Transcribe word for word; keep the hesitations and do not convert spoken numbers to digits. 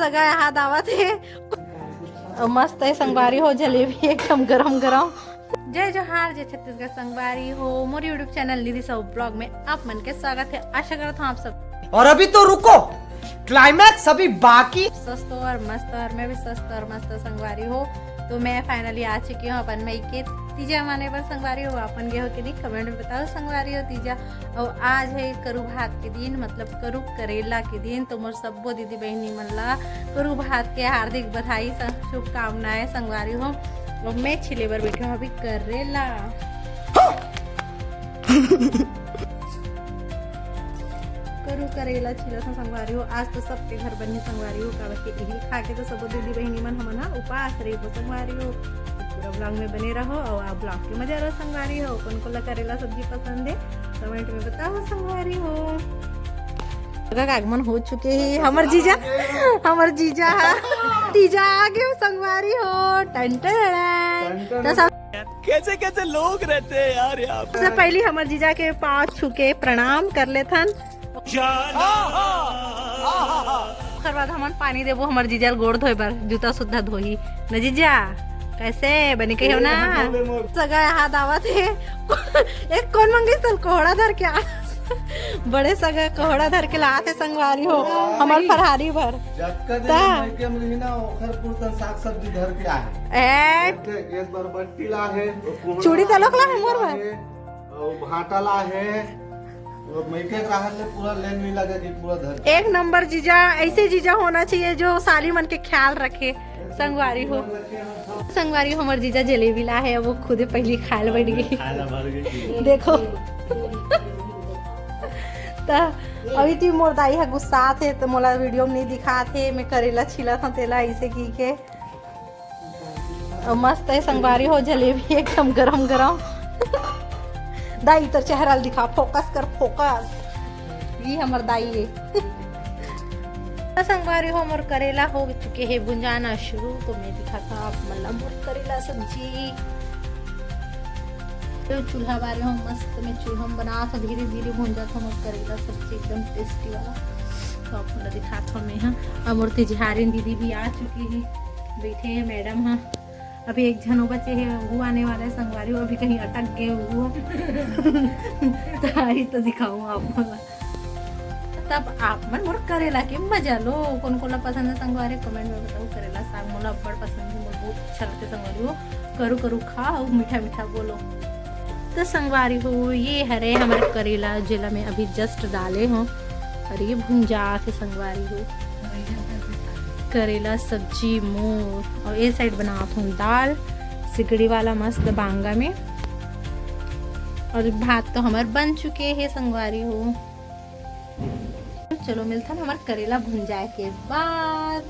सगा याद आवत हे। मस्त हे संगवारी हो, जलेबी एकदम गरम गरम। जय जोहार, जय छत्तीसगढ़ संगवारी हो। मोर YouTube चैनल निधि साहू ब्लॉग में आप मन के स्वागत हे। आशा करत हूँ आप सब और अभी तो रुको, क्लाइमैक्स अभी बाकी। स्वस्थ हो और मस्त हो, और मैं भी स्वस्थ और मस्त संगवारी हो। तो मैं फाइनली आ चुकी हूँ अपन मइके तीजा माने बर संगवारी हो। अपन गे हो कि नहीं, कमेंट में बताओ संगवारी हो। तीजा और आज हे करू भात के दिन, मतलब करू करेला के दिन। तो मोर सब्बो दीदी बहिनी मन ला करू भात के हार्दिक बधाई, स-, शुभकामनाएं संगवारी हो। और मैं छिले बर बैठी हूँ अभी करेला। करू करेला छिलत हूँ संगवारी हो। आज तो सबके घर बनही संगवारी हो, काबर के इही खा के तो सबो दीदी बहिनी मन हमन ह उपास रहिबो संगवारी हो। पूरा ब्लॉग में बने रहो और आप ब्लॉग के मजा लो संगवारी हो। कौन कौन ला करेला सब्जी पसंद हे, कमेंट में बताओ संगवारी हो। का आगमन हो चुके हे हमर जीजा, हमर जीजा ह, तीजा आ गे संगवारी हो। टन टन टन। तो सब कैसे कैसे लोग रहते हैं यार यहाँ पे। सबसे पहली हमर जीजा के पाँव छू के प्रणाम कर लेथन। ओकर बाद हमन पानी देबो हमर जीजा ल गोड़ धोए बर, जूता सुद्धा धोही न जीजा। कैसे बने कहियो ना? सगा याद आवत हे। एक कोन मंगिस तल कोहड़ा धर के आ, बड़े सगा कोहड़ा धर के लात हे संगवारी हो, हमर फरहारी बर। जतका दिन ता। मइके में रही ना, ओखर पुरतन साग सब्जी धर के आहे। ए। एक, एक बार बट्टी ला हे, चूड़ी तलोक ला हे मोर बर। अउ भाटा ला हे, अउ मइके के राहत ले पूरा लाइन मिला के पूरा धर। एक नंबर जीजा, ऐसे जीजा होना चाहिए जो साली मन के ख्याल रखे। संगवारी हो, संगवारी हो, हमर जीजा जलेबी ला हे, अब वो खुदे पहली खाए ल बैठ गे। खाए ला भर गई। देखो। त अभी ती मोर दाई ह गुस्सात हे, त मोला वीडियो में नहीं दिखात हे, मैं करेला छिलत हूँ तेला ऐसे की के। अउ मस्त हे संगवारी हो, जलेबी एकदम गरम गरम। दाई, तोर चेहरा ल दिखा, फोकस कर, फोकस। ये हमर दाई हे। तो संगवारी हो, मोर करेला हो चुके हे भुंजाना शुरू, तो मैं दिखात हूँ आप मन ला मोर करेला सब्जी। तो चूल्हा बारे हो, मस्त मैं चूल्हा में बनात हूँ, धीरे धीरे भुंजात हूँ मोर करेला सब्जी एकदम टेस्टी वाला। तो आप मन ला दिखात हूँ मैं, हाँ। अब मोर तिजहारिन दीदी भी आ चुकी हे, बैठे हे मैडम, हाँ। अभी एक झन बचे हे, वो आने वाला हे संगवारी हो, अभी कहीं अटक गए वो। तो आई तो दिखाऊँ आप मन ला। तब आप मन मोर करेला के मजा लो। कौन कौन ला पसंद हे संगवारी, कमेंट में बताओ। करेला साग मोला अब्बड़ पसंद हे, मोला बहुत अच्छा लगथे संगवारी हो। करू करू खा अउ मीठा मीठा बोलो। तो संगवारी हो, ये हरे हमर करेला, जेला मैं अभी just डाले हूँ और ये भुंजात हे संगवारी हो। करेला सब्जी मोर, और ये साइड बनात हूँ दाल सिगड़ी वाला मस्त बांगा में। और भात तो हमर बन चुके हे संगवारी हो। चलो मिलथन हमर करेला भुंजाए के बाद।